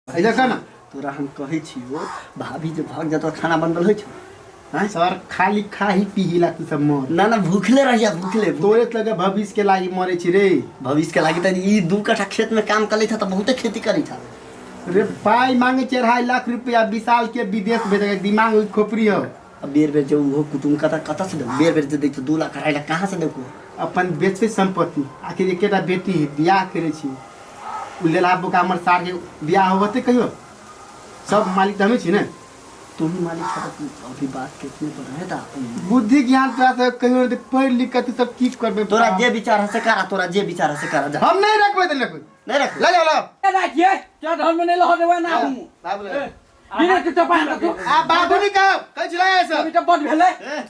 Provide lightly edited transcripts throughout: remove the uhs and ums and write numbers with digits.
ऐजा का ना। तोरा हम कहै छियो, भाभी जे भाग जातो, खाना बनबल होइ छौ? आँय? सर, खाली खाही पीही ला तू सब मर। ना ना, भूखले रहिया, भूखले। तोरे से लगे भविष्य के लागी मरे छी रे। भविष्य के लागी त ई 2 कट्ठा खेत में काम करै था त बहुते खेती करै था। रे, पाई मांगे छे 2.5 लाख रुपया विशाल के विदेश भेजे के, दिमाग उइ खोपड़ी हो। अब बेर बेर जे उहो कुटुम कता कता से देबो? बेर बेर जे दै छौ 2 लाख, 2.5 लाख, कहाँ से देबो? अपन बेचते संपत्ति। आखिर एकेटा बेटी है, बियाह करे छी। उ लेला बोका हमर सार के बियाह होते कहियो? सब मालिक तऽ हमे छी ने। तू ही मालिक छह त अभी बात कितने पर रहे ता। बुद्धि ज्ञान तोरा सब कहियो नहीं, पढ़ लिख के तू सब की करबे? तोरा जे विचार है से करा, तोरा जे विचार है से करा, जा। हम नहीं रखबै तऽ रखबै। नहीं रख। ले जाओ, लाओ। राखिए, क्या घर में नहीं लह देबै ना हम। बाबू ले। बिना के चपा ना तू। आ बाबू नहीं कहो कहीं चला ऐसा। अभी तो बड भेलै। ए,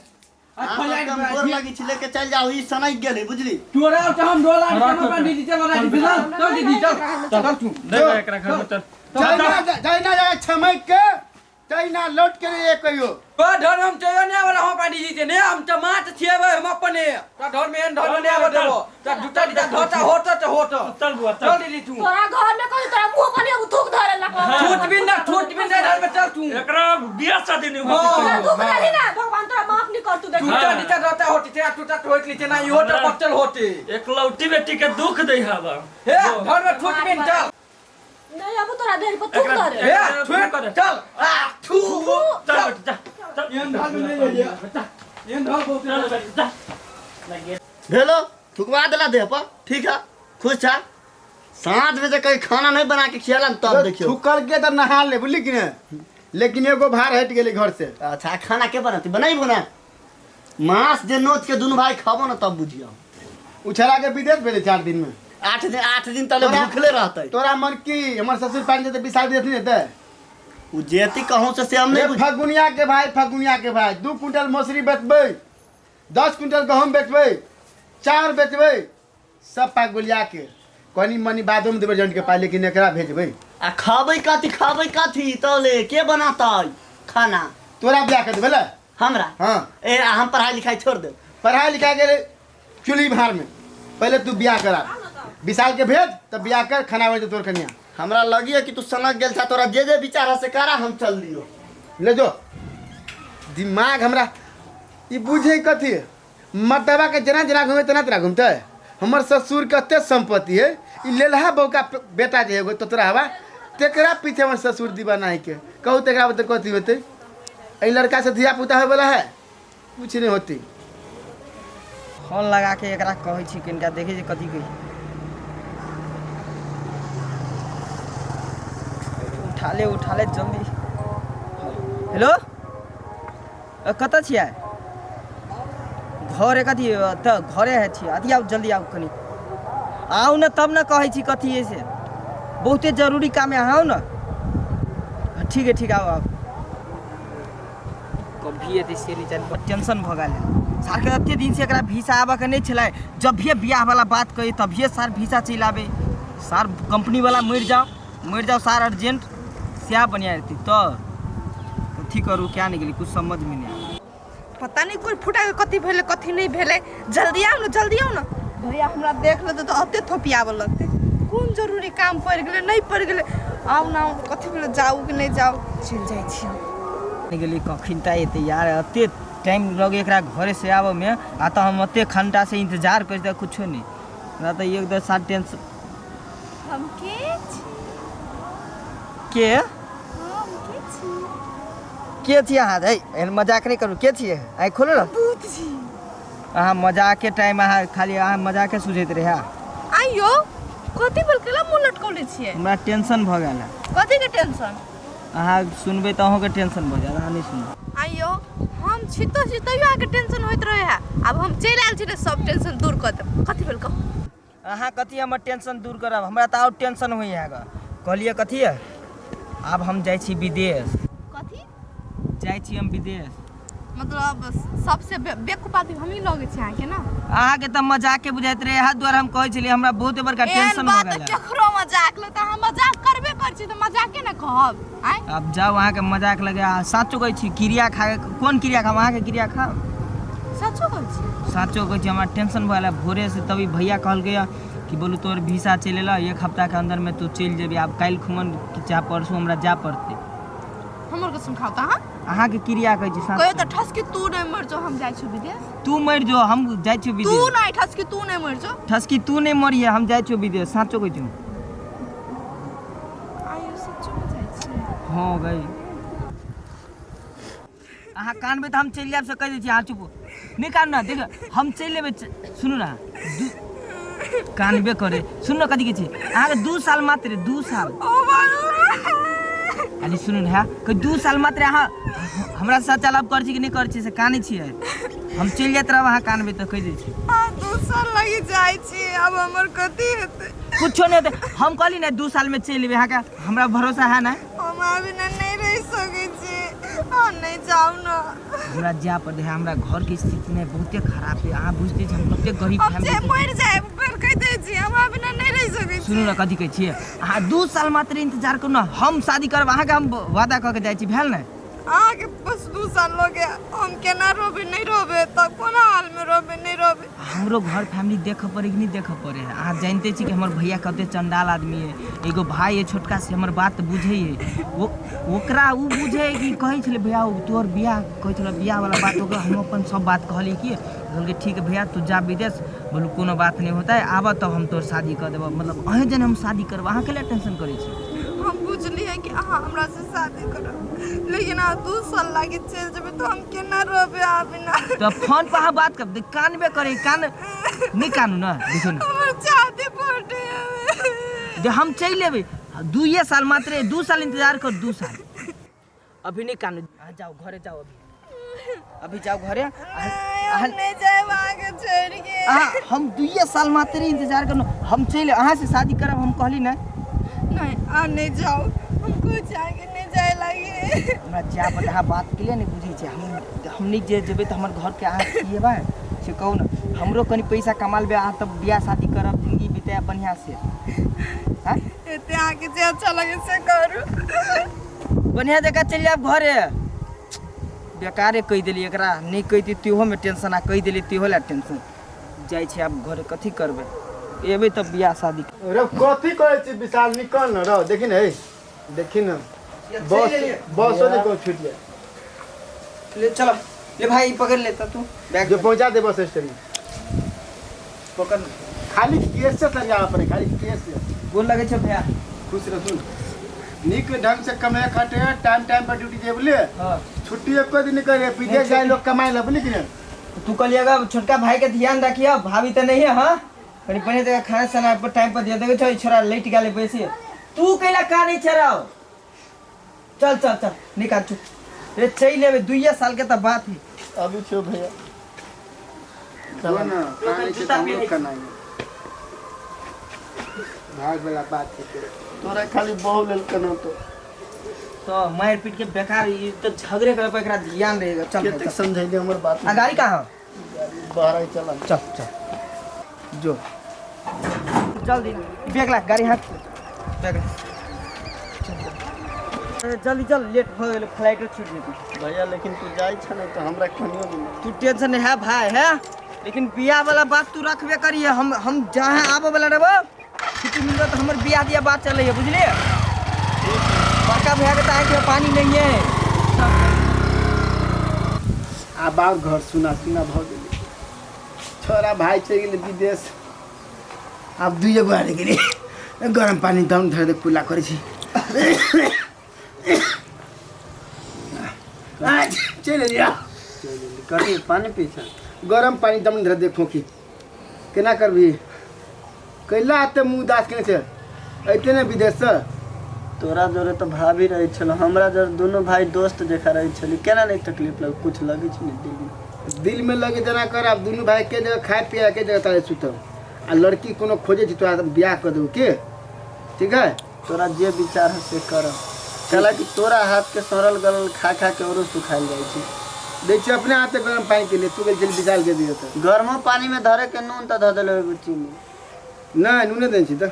आ अहाँ खोला सबके हम गोर लगी छी, लेके चल जाओ, ई सनक गेलै, बुझली? तोरा तो हम डोला के हम अपन दीदी चल राखी बिना। चल दीदी, चल चल तू। नहीं एकरा घर में चल। जाय ना, जाय ना, जाय छमक के जाय ना, लौट के रे कहियो। तो धर हम चलो ने आवे हम पानी जी ने, हम त माछ छिएबै हम अपने। तो धर में एहन धर में ने आवे देबो त जुटा दीदा धोता होत त होत। चल बुआ, चल चल। दीदी तू। तोरा घर में कहीं तोरा मुंह पर एगो थूक धरे लगा। छूट भी ना, छूट भी ना, घर में चल तू। एकरा बियाह शादी नहीं हाँ। होती। तोरा थूक धरी ना, भगवान तोरा माफ नहीं कर तू देख। टूटा दीदा धोता होती ते टूटा होत लीचे ना इहो त बचल होते। एकलौटी बेटी के दुख दे हवा। हे, घर में छूट भी न, चल। नहीं, अब तोरा देह पर थूक धरे। हे, छूट, चल आ थू। चल बेटी, जा चल। एहन धर में नहीं जाइए, एहन धर बहुत। चल बेटी, जा। भेलो, थुकवा देला देह पर, ठीक है, खुश छा? साँझ में जे कहीं खाना नहीं बना के खियाला न, तब देखियो। थुकल के तऽ नहा ले, बुझली कि ने? लेकिन एगो भार हटि गेलै घर से। अच्छा, खाना के बनती? बनाइबो ना? मांस जे नोच के दुनू भाई खाबो ना, तब बुझियो। उछड़ा के विदेश भेजे 4 दिन में। 8 दिन, 8 दिन तले तोरा- भूखले रहते। तोरा मन की हमर ससुर पानि जेतै, विशाल विदेश नहीं जेतै? उ जेती कहूँ से हम नहीं रे बुझ। फगुनिया के भाई, फगुनिया के भाई, 2 कुंटल मौसरी बेचबै, 10 कुंटल गहूम बेचबै, चाउर बेचबै, सब पाइ गोलिया के कनी मनी बादो में देबै जन के पाइ, लेकिन एकरा भेजबै। आ खाबै कथी? खाबै कथी तले? के बनातै खाना? तोरा बियाह कर देबै ले। हमरा? हाँ। ए, आ हम पढ़ाई लिखाई छोड़ देब? पढ़ाई लिखाई के चुल्ही भार में, पहले तू बियाह करा। विशाल के भेज तब बियाह कर, खाना बने तोर कन्या। हमरा लगिए कि तू सनक गेल छा। तोरा जे जे विचार है से करा, हम चल लियो। ले जो। दिमाग हमरा ई बुझे कथी मर्दबा के जेना जेना घूमे तेना तेना घूमते। हमर ससुर कते संपत्ति है, ई लेलहा बौका बेटा जे एगो तोतरा हवा, तेकरा पीछे हमर ससुर दीवाना है। के कहू, तेकरा बते कथी होते? एहि लड़का से धिया पुता होय वाला है? कुछ नहीं होती। फोन लगा के एकरा कहै छी, कनिका देखै छी कथी कहै। उठा ले, उठा ले जल्दी। हेलो, कतऽ छियै? घरे कथी तऽ घरे है छियै। अथी आउ, जल्दी आउ, कनि आउ ने, तब ने कहै छी कथी है से। बहुते जरूरी काम है, अहाँ आउ ने। हाँ, ठीक है, ठीक है, आउ आउ। कभी एतै से नहि जानि, टेंशन भऽ गेल है सारके। एते दिनसँ एकरा भीसा आबऽके नहि छलै। जब भी बियाहवला बात कही तभिए सार भीसा चलि आबै। सार कंपनीवला मरि जाओ, मरि जाओ सार, अर्जेंट सएह बढ़िआँ रहतै। तऽ कथी करू, क्या नहि गेली, कुछ समझमे नहि आबै। पता नहीं कोई फुटा के कथी भेलै, कथी नहीं भेलै। जल्दी आउ ने, जल्दी आउ ने भैया, हमरा देख लेतै तऽ अते थोपियाबऽ लगतै। कोन जरूरी काम पड़ि गेलै, नहि पड़ि गेलै? आउ ने, आउ। कथी भेलै? जाउ कि नहि जाउ? चलि जाइ छी हम। नहि गेली, कखन तऽ एतै यार? एते टाइम लगे एकरा घरे से आबऽमे। आ तऽ हम एते घंटासँ इंतजार करै छी तऽ कुछो नहि। हमरा तऽ एक दस सात टेंशन। हम के छी? के? हम के छी? के छी अहाँ? है, एहन मजाक नहि करू। के छियै? आइ खोलू ने। भूत छी। अहाँ मजाके टाइम, अहाँ खाली अहाँ मजाके सुझैत रहै। आइयो कथी भेल? केला मुँह लटकौले छियै? हमरा टेंशन भऽ गेल है। कथी के टेंशन? अहाँ सुनबै तऽ अहूँके टेंशन भऽ जायत, अहाँ नहि सुनू। आइयो हम छितो छी तैयो अहाँके टेंशन होइत रहे है। आब हम चलि आयल छी ने, सब टेंशन दूर कऽ देब। कथी भेल, कहू। अहाँ कथी हमर टेंशन दूर करब? हमरा तऽ आओर टेंशन होइए। कहलियै कथी है, आब हम जाइ छी विदेश। कथी? जाइ छी हम विदेश। मतलब सबसे बेवकूफ आदमी हमही लगै छी अहाँके ने? अहाँके तऽ मजाके बुझाइत रहै, इएह दुआरे हम कहै छलियै। हमरा बहुत बड़का एहन टेंशन भऽ बात गेल है। केकरो मजाक ले तऽ अहाँ मजाक करबे करै छी तऽ मजाके ने कहब आँय। आब जाउ, अहाँके मजाक लगे। आ साचो कहै छी, क्रिया खा। कोन क्रिया खाब? अहाँके क्रिया खाब। सचो कहै छी। साचो कहै छी, हमरा टेंशन भऽ गेल है भोरे से। तभी भैया कहलकै कि बोलू तोहर वीसा चलि एलौ, एक हफ्ता के अंदर में तू चलि जेबी। आब काल्हि खुमन कि चाहे परसू हमरा जाय पड़तै। हमर कसम खाओ तऽ अहाँ। अहाँके क्रिया कहै छी साँच। कहियो तऽ ठसकी तू नहि मरि जो, हम जाइ छी विदेश। तू मरि जो, हम जाइ छियौ तू विदेश। नहि ठसकी, तू नहि मरि जो। ठसकी तू नहि मरिहे, हम जाइ छियौ विदेश, साँचो कहै छियौ। आइयो सच्चो में जाइ छी? हँ गई, अहाँ कानबै तऽ हम चलि जायब से कहि दै छी। अहाँ चुप, नहि कानू ने। देख, हम चलि एबै। सुनू ने, कानबे करे। सुनू ने, कथी कहै छी अहाँके? 2 साल मात्र, 2 साल खाली। सुनू ने, है कहि 2 साल मात्र। अहाँ हमरा साथ चलाब करै छी कि नहि करै छी से कानै छियै? हम चलि जाइत रहब, अहाँ कानबै तऽ कहि दै छी। 2 साल लागि जाइ छी, आब हमर कथी हेतै? कुछो नहि हेतै। हम कहली ने 2 सालमे चलि एबै। अहाँके हमरा भरोसा है ने? हम आबि ने नहि रहि सकै छी, अहाँ नहि जाउ ने। हमरा जाय पड़तै। हमरा घरके स्थिति नहि बहुते खराब है, अहाँ बुझते छी हम कते गरीब हम जे फैमिली। मरि जायब, फेर कहि दै छी, हम आबि ने नहि रहि सकै सुनू छी। ने, कथी कहै छियै? अहाँ 2 साल मात्र इंतजार करू ने, हम शादी करब अहाँके, हम वादा कऽ के जाइ छी। भेल ने? अहाँके बस 2 साल लऽ गया, हम केना रहबै? नहि रहबै तऽ कोना हालमे रहबै? नहि रहबै। हमरो घर फैमिली देखऽ पड़े कि नहि देखऽ पड़े है? अहाँ जानिते छी कि हमर भैया कते चंडाल आदमी है। एगो भाई है छोटका, से हमर बात बुझै है। वो ओकरा ओ बुझै है कि कहै छलै भैया, ओ तोहर बियाह कहै छलै, बियाह वाला बात ओकरा हम अपन सब बात कहली कि कहलकै ठीक है भैया, तू जा विदेश, बोलू कोनो बात नहीं होता है, आबऽ तब हम तोहर शादी कऽ देबऽ। मतलब अहें जने हम शादी करब, अहाँ के लिए टेंशन करै छी? हम बुझलियै कि अहाँ हमरा से शादी करब, लेकिन अहाँ 2 साल लागि चलि जेबै तऽ हम केना रहबै अहाँ बिना? तऽ फोन पर अहाँ बात कर, कानबे करै, कान नहि कानू ने, देखियौ ने। हमर छाती फटे। जे हम चलि एबै, 2 साल मात्र, 2 साल इंतजार कर, 2 साल। अभी नहीं कानू, अहाँ जाओ घरे, जाओ अभी, अभी जाओ घरे। हम नहीं जाएब अहाँके छोड़ि के। अहाँ हम 2 साल मात्र इंतजार करनु, हम चलि अहाँ से शादी करब, हम कहली ने। नहीं, अहाँ नहीं जाओ, हम कुछ आगे नहीं जाए लागे। हमरा जा पर अहाँ बात के लिए नहीं बुझै छै। हम नहीं जे जेबै तऽ हमर घरके अहाँ की हेबै से कहू ने। हमरो कनि पैसा कमा लेबै अहाँ, तब बियाह शादी करब, जिंदगी बितायब बढ़िआँ से। आँय? एते अहाँके जे अच्छा लगे से करू। बढ़िआँ जकाँ चलि जायब घरे। बेकारे कहि देली एकरा, नहि कहिती तेहोमे टेंशन आ कहि देली तेहो लए टेंशन। जाइ छी आब घरे, कथी करबै? एबै तब बियाह शादी। रे, कथी करै छी विशाल? निकल न रह, देखी न, हे देखी न, बस बसो नहीं कहूँ छूट जाए। ले चलो, ले भाई, पकड़ लेता तू बैग। जो पहुंचा दे बस स्टैंड में। पकड़। खाली केस से सरियाबऽ पड़े, खाली केस से। गोर लगै छै भैया। खुश रहू, नीक ढंग से कमाए खटे, टाइम टाइम पर ड्यूटी जे बुझलिए। हाँ। छुट्टी एको दिन नहीं करे, विदेश जाए लोग कमाए ला, बुझली कि नहीं? तू कहलिएगा छोटका भाई के ध्यान रखिए, भाभी तो नहीं है। हाँ, कनि बढ़िया जगह खाना साना पर टाइम पर दिया। देखै छौ, ई छोरा लेट गेलै बैसी। तू कैला कानै छै रौ? चल चल चल, निकाल। चुप रे, चलि एबै, 2 साल के तऽ बात है। अभी छो भैया। जो ना कानै छै जूता तऽ हमरो पहिरै। कनाइ भाग वाला बात है। तोरा खाली बहु लेल केना तो। तो मारि पीट के बेकार, ई तऽ झगड़े करे पर एकरा ध्यान रहेगा। चल भाई, कतेक चल। समझैली हमर बात। आ गाड़ी कहाँ? बाहर आई, चल। चल चल, जो जल्दी बैग ला, गाड़ी हाथ बैग ला। चल, चल। जल्दी चल, लेट हो गेलै, फ्लाइटो छूट जेतै। भैया, लेकिन तू जाइ छ ने तऽ हमरा कनियो नहीं। तू टेंशन नहीं है भाई है, लेकिन बियाह वाला बात तू रखबे करिए। हम जहाँ आबे वाला रहबो, छुट्टी मिलतो तऽ हमर बियाह दिया बात चलै है, बुझलिए? बड़का भैया के तऽ आँखि में पानी नहीं है। आब आओर घर सुना सुना भऽ गेलै। छोरा भाइ चलि गेलै विदेश, आब दुइए गो आबि गेलै। गरम पानी दम धर दे, कुला करै छी। चलि एलियै। कथी पानी पी छ? गरम पानी दम धर दे, खोकी केना करबही? कैला एते मुँह उदास केने छै? अइते ने विदेशसँ? तोरा जोरे तऽ भाभी रहै छल, हमरा जोरे दुनू भाई दोस्त जकाँ रहै छली। केना नहि तकलीफ लग कुछ लगै छै ने दिल में? दिल में लगे जेना कर। आब दुनू भाई के जगह खाए पिए के जगह तारे सुतब आ लड़की कोनो खोजे छी तोरा, बियाह कर देबू के, ठीक है? तोरा जे विचार है से कर, कहला कि तोरा हाथ के सड़ल गलल खा खा के औरो सुखायल जाइ छै। दै छी अपने हाथे गरम पानी के लिए, तू गेल चल विशाल के दियो तऽ। गरमो पानी में धरे के नून तऽ धऽ देले होइबे चीनी? नहि, नूने दै छी तऽ।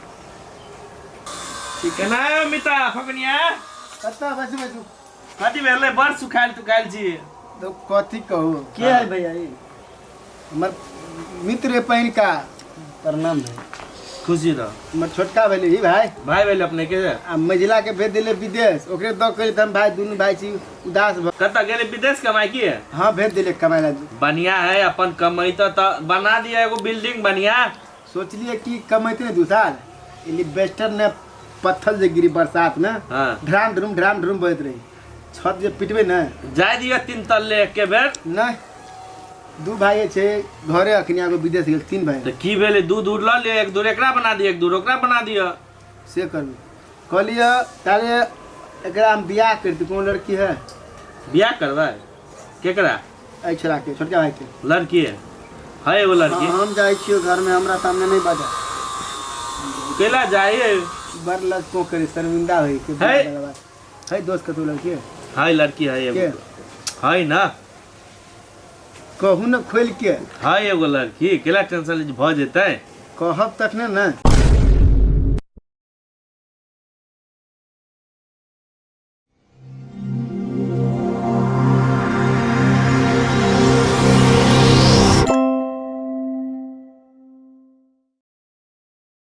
केना मिता फगनिया? कतऽ? बैसू बैसू। कथी भेलै? बड़ सुखायल तुखायल छी। तो कथी कहू। के है भैया ई? हमर मित्र है पहिलका। प्रणाम भाई। खुशी रह। हमर छोटका भेलै ई भाई। भाई भेल अपने के। आ मझिला के भेज देले विदेश, ओकरे दऽ करी त हम भाई दुनू भाई छी उदास भ कतऽ गेले विदेश कमाई की? हाँ भेज देले कमाई ला। बढ़िया है अपन कमाई त बना दिया एगो बिल्डिंग बढ़िया। सोचलिए कि कमैते ने 2 साल एलिवेस्टर ने पत्थर जे गिरी बरसात में। हाँ। ढराम ढरूम ढराम ढरूम बहैत रही, छत जे पिटबै ने जाय दिअ 3 तल्ले एके बेर। नहीं 2 भाई छे घरे अखनी एगो विदेश गेल 3 भाई। त की भेलै 2 दूर ल ले, 1 दूर एकरा बना दिअ 1 दूर ओकरा बना दिअ। से करबै कहलिए ताले एकरा हम बियाह करती। कोनो लड़की है? बियाह करबै केकरा? एहि छोरा के, छोटका भाई के। लड़की है? है एगो लड़की। हम जाइ छियो घर में, हमरा सामने नहीं बाजा। केला जाइए बड़ लग को करे शर्मिंदा होई के है। है दोस्त कतौ लड़की है? है लड़की है एगो। है ना कहू न खोल के। है एगो लड़की, केला टेंशन भ जेतै? कहब तखने न।